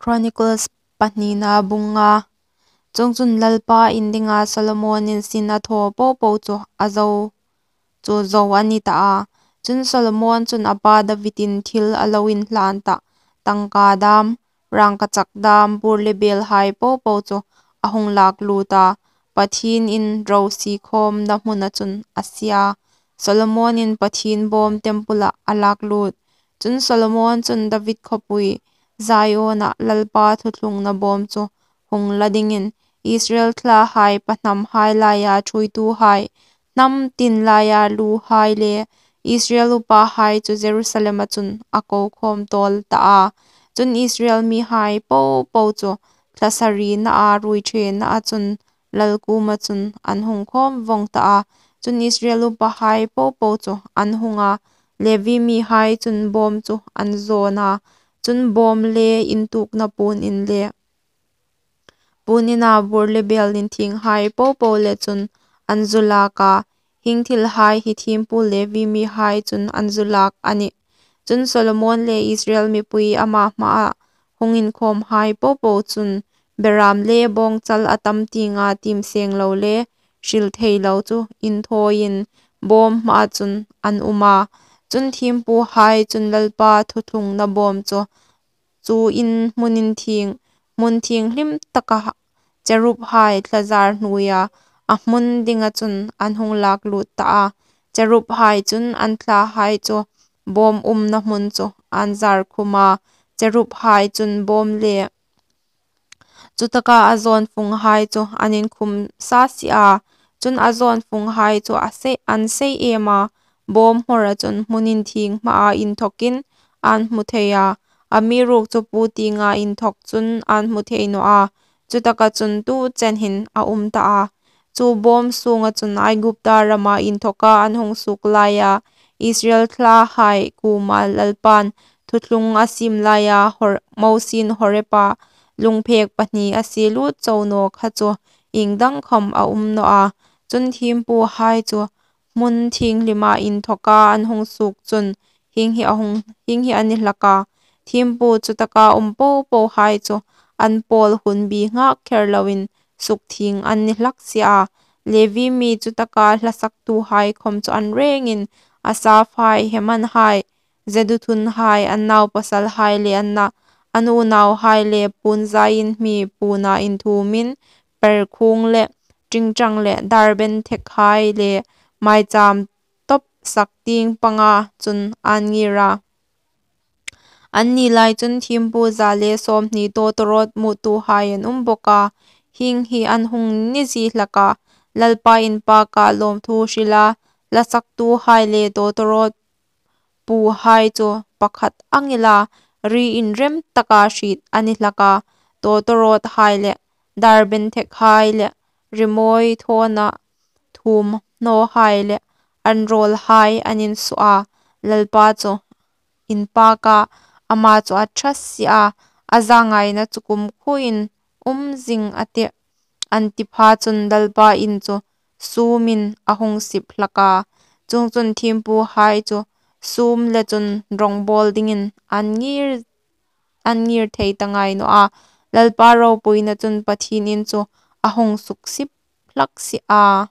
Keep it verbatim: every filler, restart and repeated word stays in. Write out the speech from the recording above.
Chronicles pahnina bung nga. Chuongchun Lalpa in dinga Solomonin sin a thaw po po chu a zo, chu zo a ni ta a. Chun Solomon chun a pa Davidin thil a lo inhlan ta, tangka dam, rangkachak dam, bur le belhai po po chu a hung lak lut a. Pathienin rosie khawmna hmuna chun a sie a. Solomonin Pathien bawm temple-ah a lak lut. Chun Solomon chun David khawpui Ziona Lalpa thuthlungna bawm chu hung la dingin, Israel thlahai, pahnamhai laia ṭhuoituhai, hnam tin laia luhai le Israel upahai chu Jerusalema chun a ko khawm tawl ta a. Chun Israel mihai po po chu thla sarinaa ruoiṭhenaa chun lal kuoma chun an hung khawm vawng ta a. Chun Israel upahai po po chu an hung a, Levi mihai chun bawm chu an zawn a. Chun bawm le intukna puon in le puon ina bur le bel inthienghai po po le chun an zu lak a. Hieng thilhai hi thiempu Levi mihai chun an zu lak a nih. Chun Solomon le Israel mipui ama hmaa hung inkhawmhai po po chun beram le bawngchal a tam tienga tiem seng lo le hril thei lo chu inthawin bawm hmaa chun an um a. Chun thiempuhai chun Lalpa thuthlungna bawm chu, chu in hmun inthieng, hmun thienghlim taka cherubhai thla zar hnuoia a hmun dinga chun an hung lak lut ta a. Cherubhai chun an thlahai chu bawm umna hmun chu an zar khum a. Cherubhai chun bawm le chutaka a zawnfunghai chu an inkhum sa si a. Chun a zawnfunghai chu a sei, an sei em a, bawm hmawra chun hmun inthieng hmaa inthawkin an hmu thei a. Amiruokchu puo tienga inthawk chun an hmu thei naw a. Chutaka chun tu chen hin a um ta a. Chu bawm sunga chun Aigupta rama inthawka an hung suok laia Israel thlahai kuoma Lalpan thuthlung a siem laia Hor-, Mosiein Horeba lungphek pahni a sie lut chau naw kha chu ieng dang khawm a um naw a. Chun thiempuhai chu hmun thienghlima inthawka an hung suok chun hieng hi a hung, hieng hi a ni hlak a. Thiempu chutaka um po pohai chu an pawl hunbi nghak kher loin sukthieng an ni hlak si a. Levi mi chutaka hlasaktuhai khawm chu an rengin Asaphai, Hemanhai, Jeduthunhai, an naupasalhai le an na, an unauhai le puon zaiin mi puona inthuomin, perkhuong le ṭingṭang le darbenthekhai le maicham tawp sak tieng panga chun an ngir a. Anni lai chun thiempu za le sawmhni tawtawrawt mutuhai an um bawk a. Hieng hi an hung ni zie hlak a. Lalpa inpaka lawmthu hrila hlasaktuhai le tawtawrawt puhai chu pakhat ang ila ri inrem taka hriet a ni hlak a. Tawtawrawthai le darbenthekhai le rimawi thawna thuomhnawhai le an rawlhai an insuo a. Lalpa chu inpaka, ama chu a ṭha si a, a zangaina chu kumkhuoin um zing a tih, an ti pha chun Lalpa in chu sumin a hung sip hlak a. Chuongchun thiempuhai chu sum le chun rawngbawl dingin an ngir, an ngir thei ta ngai naw a. Lalpa ropuina chun Pathien in chu a hung suksip hlak si a.